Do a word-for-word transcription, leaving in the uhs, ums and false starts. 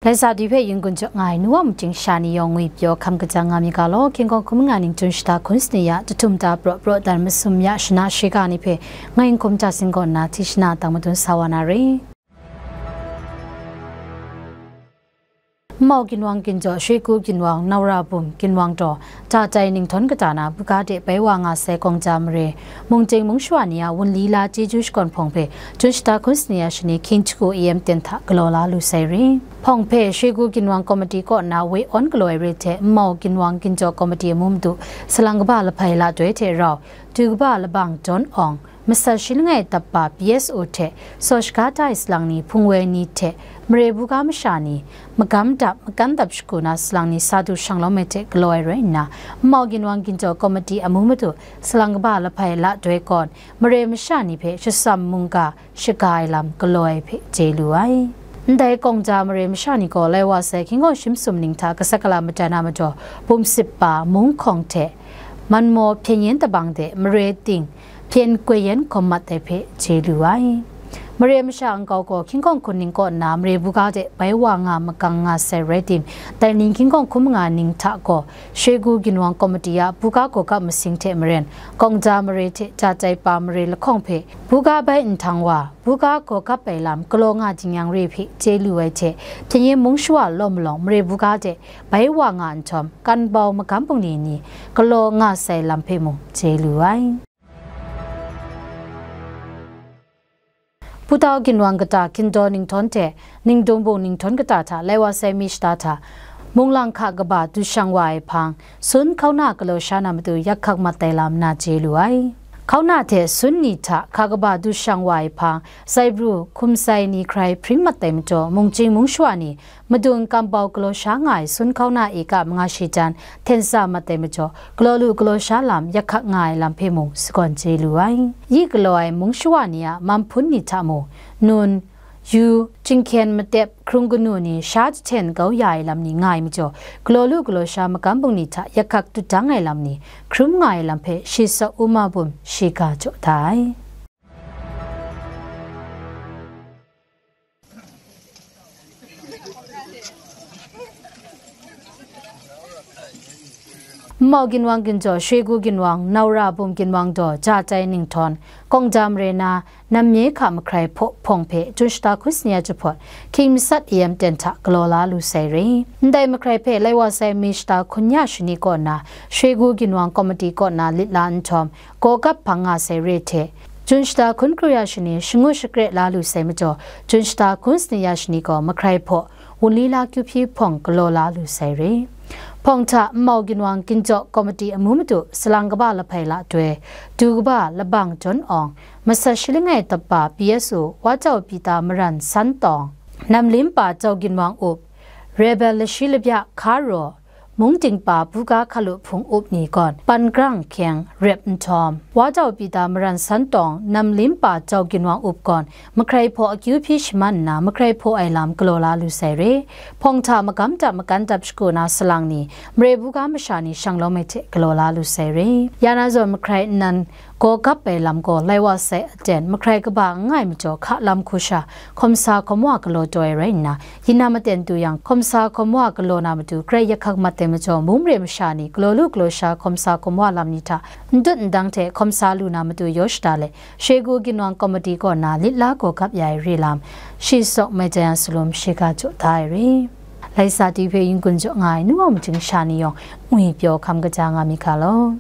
Laisa di hpe yun gun jaw nga ai nu wa muting sha ni yawng ngwi pyaw hkam kajang nga mi ga law, hkying hkawng hkum nga ning chun shata hkun sani ya, jahtum ta praw praw dan masum ya shana shiga ni hpe ngai Nkum Hta Sing kaw nna hti shana dang madun sa wa na re. Nmau ginwang ginjaw, Shegu ginwang, Naura bum ginwang daw, Jatai ninghthawn kata na buga de bai wa nga sai kawng ja mare, mungting mungshawa ni a wunli la chyeju shakawn hpawng hpe, jun shata hkun sani ya shani hkying hku A M ten hta galaw la lu sai re. Hpawng hpe Shegu ginwang komiti kaw na woi awn galaw ai re hte, Nmau ginwang ginjaw komiti amu madu, salang kaba lahpai la doi hte rau, du kaba labang dawn awng, masat shi langai dap pa P S O hte, saw shaga tai salang ni, hpung woi ni hte, mare buga masha ni, magam dap, makan dap shagu na salang ni sa du shang lawm ai hte galaw ai rai nna, Nmau ginwang ginjaw komiti amu madu, salang kaba lahpai la doi kawn, mare masha ni hpe shatsam mungga shaga ai lam galaw ai hpe chye lu ai. Ndai kawng ja mare masha ni gaw lai wa sai hkying hkawng shim sum ning hta gasat gala mada na majaw, bum sip pa mung hkawng hte, manmaw hpyen yen tabang de mare ting hpyen koi yen hkawm mat ai hpe chye lu ai. Mare masha nkau gaw hkying hkawng hkun ning kaw nna mare buga de bai wa nga magang nga sai rai tim, dai ning hkying hkawng hkum nga ning hta gaw, Shegu ginwang komiti a buga gaw kap masing hte maren, kawng ja mare hte Jatai pa mare lahkawng hpe buga bai nhtang wa, buga gaw kap ai lam galaw nga jing yang re hpe chye lu ai hte, hpyen yen mung shawa law malawng mare buga de bai wa nga nhtawm, kan bau magam bungli ni galaw nga sai lam hpe mung chye lu ai. Putau ginwang kata, Hkindaw ninghtawng hte Ningdung bung ninghtawng kata hta lai wa sai mi shata hta, munglang hka kaba du shang wa ai hpang, sun hkauna galaw sha na matu yak hkak mat ai lam na chye lu ai. Hkauna hte sun ni hta hka kaba du shang wa ai hpang, sai pru hkum sai ni hkrai hpring mat ai majaw, mungchying mungshawa ni madun kambau galaw sha nga ai sun hkauna eka manga shi jan hten sa mat ai majaw, galaw lu galaw sha lam yak hkak nga ai lam hpe mung sagawn chye lu ai. Yi galaw ai mungshawa ni a mam hpun ni hta mung, nun, yu, chyinghkyen matep, hkrung kanu ni sha jahten kau ya ai lam ni nga ai majaw, galaw lu galaw sha magam bungli hta yak hkak dut dang ai lam ni hkrum nga ai lam hpe shi Saw Uma Bum shi ga jaw da ai. Nmau ginwang ginjaw, Shegu ginwang, Naura bum ginwang daw, Jatai ninghtawng, kawng ja mare na, nam nye hka mahkrai hpaw hpawng hpe, jun shata hkun sani ya jahpawt, hkying masat A M ten hta galaw la lu sai re. Ndai mahkrai hpe lai wa sai mi shata hkun ya shani kaw na, Shegu ginwang komiti kaw na lit la nhtawm, gaw kap hpang nga sai re hte, jun shata hkun kru ya shani shangu shakre la lu sai majaw, jun shata hkun sani ya shani gaw mahkrai hpaw wunli la kyu hpyi hpawng galaw la lu sai re. Hpawng hta Nmau ginwang ginjaw komiti amu madu salang kaba lahpai la doi, du kaba labang jawn awng, masat shi langai tap pa P S O, Wa Jau Pita Maran San Tawng, Namlim pa Jau Ginwang Up, Rebel lashi labya hka raw, mungting pa buga hkalu hpung up ni gawn pan grang hkyeng rep nhtawm, Wa Jau Pita Maran San Tawng, Namlim pa Jau Ginwang Up gawn mahkrai hpaw akyu hpyi shaman nna, mahkrai hpaw ai lam galaw la lu sai re. Hpawng hta magam dap makan dap shagu na salang ni, mare buga masha ni shang lawm ai hte galaw la lu sai re. Ya na zawn mahkrai nnan gaw kap ai lam gaw lai wa sai aten, mahkrai kaba n nga ai majaw hka lam hku sha, hkawm sa hkawm wa galaw taw ai rai nna, yin na maten du yang, hkawm sa hkawm wa galaw na matu grai yak hkak mat ai majaw, mung mare masha ni galaw lu galaw sha, hkawm sa hkawm wa lam ni hta n dut n dang hte hkawm sa lu na matu yaw shada let, Shegu ginwang komiti kaw na lit la gaw kap ya ai re lam, shi Saw Mai Jayan Salum shi ga jaw da ai re. Lai sa di hpe yin gun jaw nga ai nu wa muting sha ni yawng, ngwi pyaw hkam kaja nga mi ga law.